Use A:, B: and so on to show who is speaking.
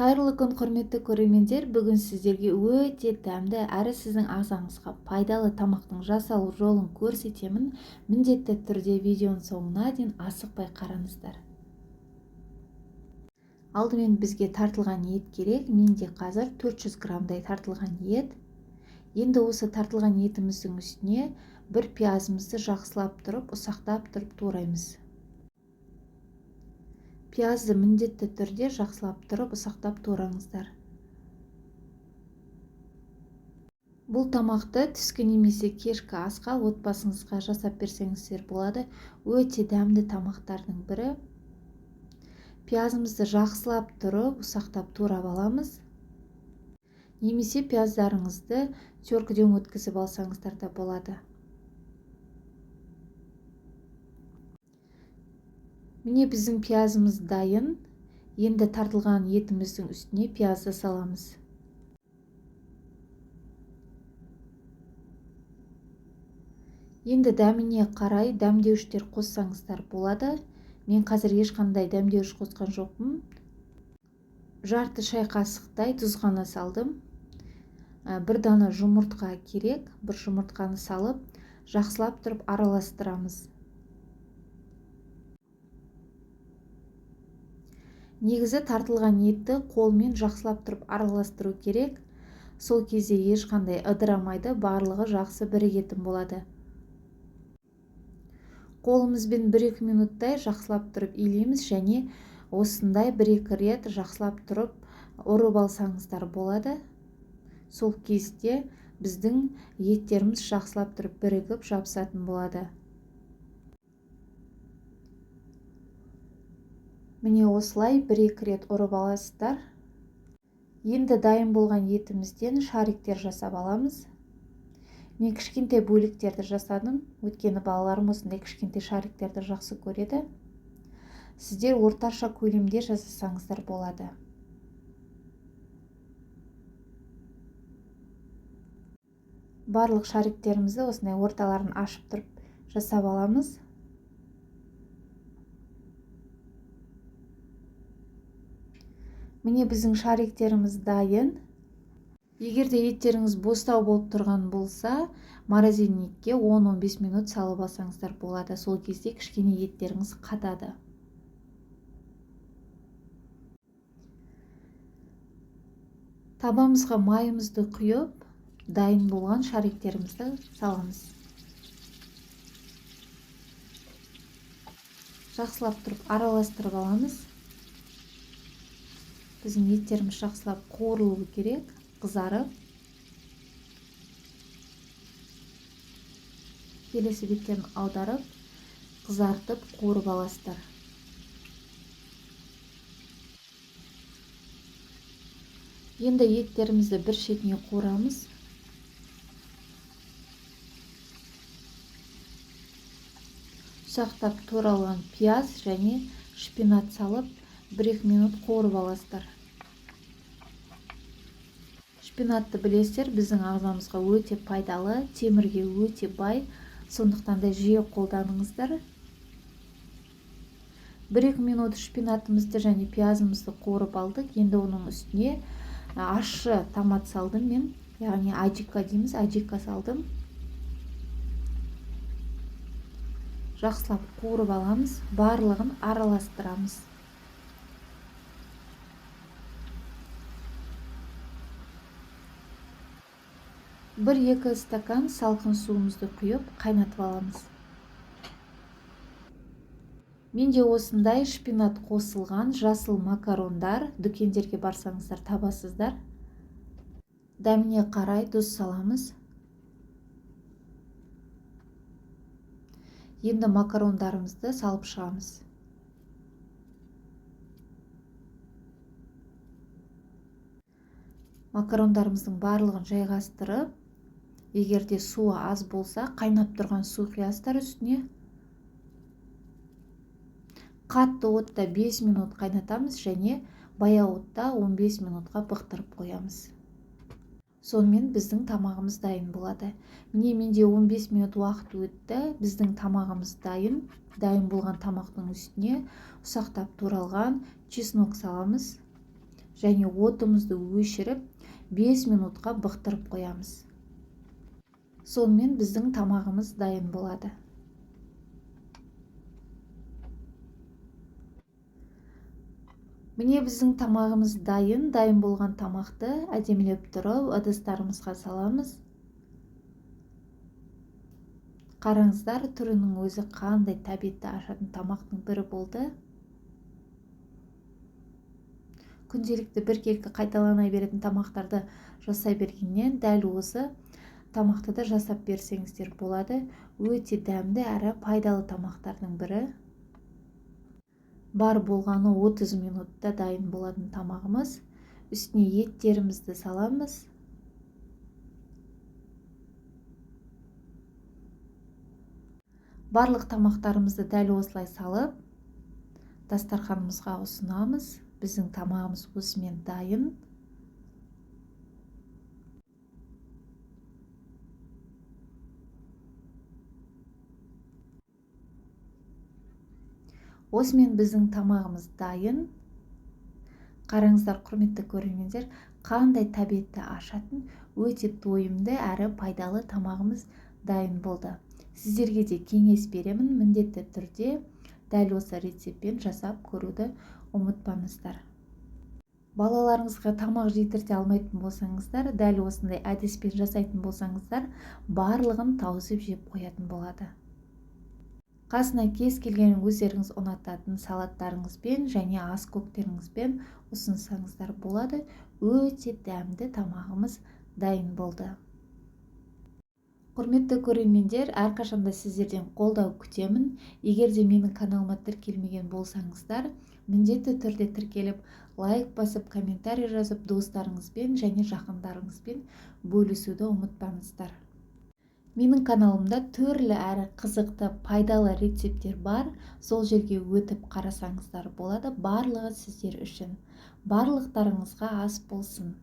A: Қайырлы күн, құрметті көрермендер! Бүгін сіздерге өте дәмді әрі сіздің ағзаңызға пайдалы тамақтың жасалу жолын көрсетемін. Міндетті түрде видеоның соңына дейін асықпай қараңыздар. Алдымен бізге тартылған ет керек. Менде қазір 400 граммдай тартылған ет. Енді осы тартылған етіміздің үстіне бір пиязымызды жақсылап тұрып, ұсақтап тұрып тураймыз. Пиязды міндетті түрде жақсылап тұрып, ұсақтап тураңыздар. Бұл тамақты түскі немесе кешкі асқа отбасыңызға жасап берсеңіздер болады. Өте дәмді тамақтардың бірі. Пиязымызды жақсылап тұрып, ұсақтап турап аламыз. Немесе пияздарыңызды теркіден өткізіп алсаңыздар да болады. Міне, біздің пиязымыз дайын. Енді тартылған етіміздің үстіне пиязды саламыз. Енді дәміне қарай дәмдеуіштер қоссаңыздар болады. Мен қазір ешқандай дәмдеуіш қосқан жоқпын. Жарты шай қасықтай тұз ғана салдым. Бір дана жұмыртқа керек. Бір жұмыртқаны салып, жақсылап тұрып араластырамыз. Негізі тартылған етті қолмен жақсылап тұрып араластыру керек. Сол кезде ешқандай ыдырамайды, барлығы жақсы бірігетін болады. Қолымызбен 1-2 минуттай жақсылап тұрып илейміз және осындай 1-2 рет жақсылап тұрып ұрып алсаңыздар болады. Сол кезде біздің еттеріміз жақсылап тұрып бірігіп жабысатын болады. Міне, осылай 1-2 рет ұрып аласыздар. Енді дайын болған етімізден шариктер жасап аламыз. Мен кішкентай бөліктерді жасадым, өйткені балаларым осындай кішкентай шариктерді жақсы көреді. Сіздер орташа көлемде жасасаңыздар болады. Барлық шариктерімізді осындай орталарын ашып тұрып жасап аламыз. Міне, біздің шариктеріміз дайын. Егер де еттеріңіз бостау болып тұрған болса, морозильникке 10-15 минут салып алсаңыздар болады. Сол кезде кішкене еттеріңіз қатады. Табамызға майымызды құйып, дайын болған шариктерімізді саламыз. Жақсылап тұрып араластырып аламыз. Біздің еттеріміз жақсылап қуырылуы керек, қызарып. Келесі беттерін аударып, қызартып, қуырып аласыздар. Енді еттерімізді бір шетіне қуырамыз. Ұсақтап туралған пияз және шпинат салып, 1-2 минут қуырып аласыздар. Шпинатты білесіздер, біздің ағзамызға өте пайдалы, темірге өте бай, сондықтан да жиі қолданыңыздар. 1-2 минут шпинатымызды және пиязымызды қуырып алдық. Енді оның үстіне ащы томат салдым мен, яғни аджика дейміз, аджика салдым. Жақсылап қуырып аламыз, барлығын араластырамыз. 1-2 стакан салқын суымызды құйып, қайнатып аламыз. Менде осындай шпинат қосылған жасыл макарондар, дүкендерге барсаңыздар табасыздар. Дәміне қарай тұз саламыз. Енді макарондарымызды салып шығамыз. Макарондарымыздың барлығын жайғастырып, егер де суы аз болса, қайнап тұрған су құясыздар үстіне. Қатты отта 5 минут қайнатамыз және баяу отта 15 минутқа бықтырып қоямыз. Сонымен біздің тамағымыз дайын болады. Міне, менде 15 минут уақыт өтті, біздің тамағымыз дайын. Дайын болған тамақтың үстіне ұсақтап туралған чеснок саламыз Және отымызды өшіріп 5 минутқа бұқтырып қоямыз. Сонымен біздің тамағымыз дайын болады. Міне біздің тамағымыз дайын. Дайын болған тамақты әдемілеп тұрып ыдыстарымызға саламыз. Қараңыздар, түрінің өзі қандай тәбетті ашатын тамақтың бірі болды. Күнделікті біркелкі қайталана беретін тамақтарды жасай бергеннен дәл осы тамақты да жасап берсеңіздер болады. Өте дәмді әрі пайдалы тамақтардың бірі. Бар болғаны 30 минутта дайын болатын тамағымыз. Үстіне еттерімізді саламыз. Барлық тамақтарымызды дәл осылай салып, дастарханымызға ұсынамыз. Біздің тамағымыз осымен дайын. Осымен біздің тамағымыз дайын. Қараңыздар, құрметті көрермендер, қандай тәбетті ашатын, өте тойымды әрі пайдалы тамағымыз дайын болды. Сіздерге де кеңес беремін, міндетті түрде дәл осы рецептпен жасап көруді ұмытпаңыздар. Балаларыңызға тамақ жидірте алмайтын болсаңыздар, дәл осындай әдіспен жасайтын болсаңыздар, барлығын тауысып жеп қоятын болады. Қасына кез келген өздеріңіз ұнататын салаттарыңызбен және ас көктеріңізбен ұсынсаңыздар болады. Өте дәмді тамағымыз дайын болды. Құрметті көрермендер, әрқашанда сіздерден қолдау күтемін. Егер де менің каналыма тіркелмеген болсаңыздар, міндетті түрде тіркеліп, лайк басып, комментарий жазып, достарыңызбен және жақындарыңызбен бөлісуді ұмытпаңыздар. Менің каналымда түрлі әрі қызықты, пайдалы рецепттер бар. Сол жерге өтіп қарасаңыздар болады. Барлығы сіздер үшін. Барлықтарыңызға ас болсын.